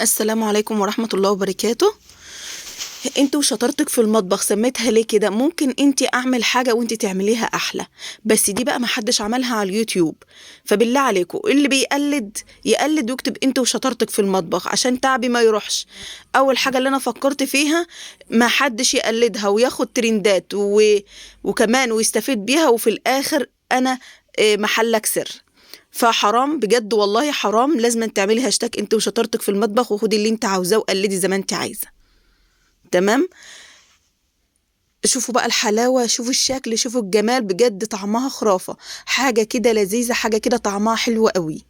السلام عليكم ورحمة الله وبركاته. انت وشطارتك في المطبخ سميتها ليه كده؟ ممكن انت اعمل حاجة وانت تعمليها احلى، بس دي بقى محدش عملها على اليوتيوب. فبالله عليكم اللي بيقلد يقلد ويكتب انت وشطارتك في المطبخ عشان تعبي ما يروحش. اول حاجة اللي انا فكرت فيها ما حدش يقلدها وياخد ترندات وكمان ويستفيد بيها، وفي الاخر انا محلك سر. فحرام بجد والله حرام. لازم تعملي هاشتاج انت وشطارتك في المطبخ، وخدي اللي انت عاوزاه وقلدي زي ما انت عايزه. تمام. شوفوا بقى الحلاوة، شوفوا الشكل، شوفوا الجمال، بجد طعمها خرافة، حاجة كده لذيذة، حاجة كده طعمها حلو قوي.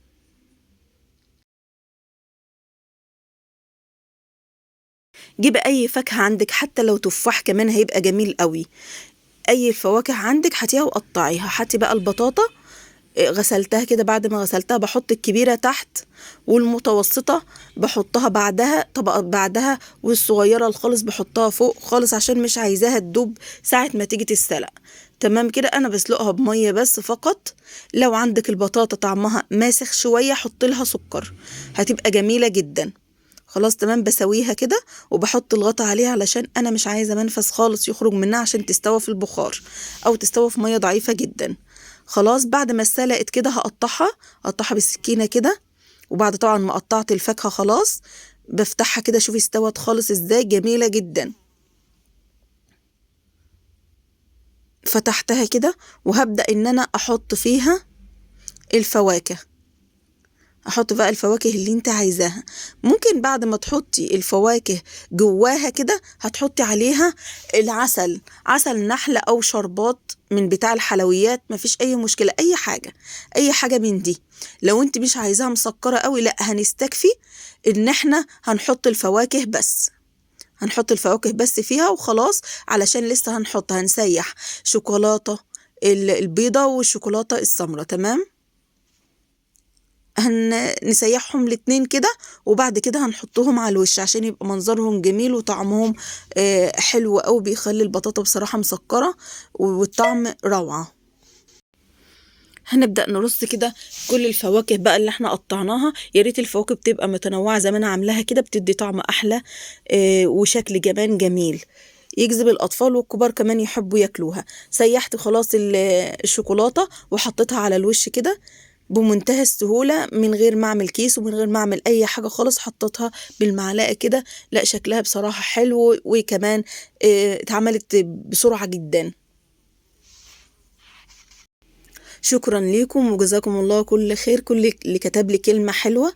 جيب اي فاكهة عندك، حتى لو تفاح كمان هيبقى جميل قوي. اي فواكه عندك هاتيها وقطعيها. هاتي بقى البطاطا، غسلتها كده، بعد ما غسلتها بحط الكبيرة تحت والمتوسطة بحطها بعدها طبقة بعدها، والصغيرة الخالص بحطها فوق خالص عشان مش عايزاها تدوب ساعة ما تيجي تتسلق. تمام كده. انا بسلقها بمية بس فقط. لو عندك البطاطا طعمها ماسخ شوية حط لها سكر، هتبقى جميلة جدا. خلاص تمام. بسويها كده وبحط الغطا عليها علشان انا مش عايزة منفذ خالص يخرج منها، عشان تستوى في البخار او تستوى في مية ضعيفة جدا. خلاص بعد ما اتسلقت كده هقطعها بالسكينة كده، وبعد طبعا ما قطعت الفاكهة خلاص بفتحها كده، شوفي استوت خالص ازاي، جميلة جدا. فتحتها كده وهبدأ ان انا احط فيها الفواكه. احط بقى الفواكه اللي انت عايزاها. ممكن بعد ما تحطي الفواكه جواها كده هتحطي عليها العسل، عسل نحل او شربات من بتاع الحلويات، مفيش اي مشكلة، اي حاجة، اي حاجة من دي. لو انت مش عايزاها مسكرة قوي لا، هنستكفي ان احنا هنحط الفواكه بس، هنحط الفواكه بس فيها وخلاص، علشان لسه هنسيح شوكولاتة البيضة والشوكولاتة السمراء. تمام. هنسيحهم الاتنين كده، وبعد كده هنحطهم على الوش عشان يبقى منظرهم جميل وطعمهم حلو قوي، بيخلي البطاطا بصراحة مسكرة والطعم روعة. هنبدأ نرص كده كل الفواكه بقى اللي احنا قطعناها. يا ريت الفواكه بتبقى متنوعة زي ما انا عاملاها كده، بتدي طعم احلى وشكل كمان جميل يجذب الأطفال والكبار كمان يحبوا ياكلوها. سيحت خلاص الشوكولاتة وحطيتها على الوش كده بمنتهى السهولة، من غير ما اعمل كيس ومن غير ما اعمل اي حاجة خالص، حطيتها بالمعلقة كده. لا شكلها بصراحة حلو، وكمان اتعملت بسرعة جدا. شكرا ليكم وجزاكم الله كل خير. كل اللي كتب لي كلمة حلوة،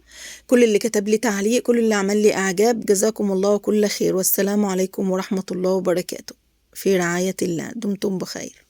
كل اللي كتب لي تعليق، كل اللي عمل لي اعجاب، جزاكم الله كل خير. والسلام عليكم ورحمة الله وبركاته. في رعاية الله، دمتم بخير.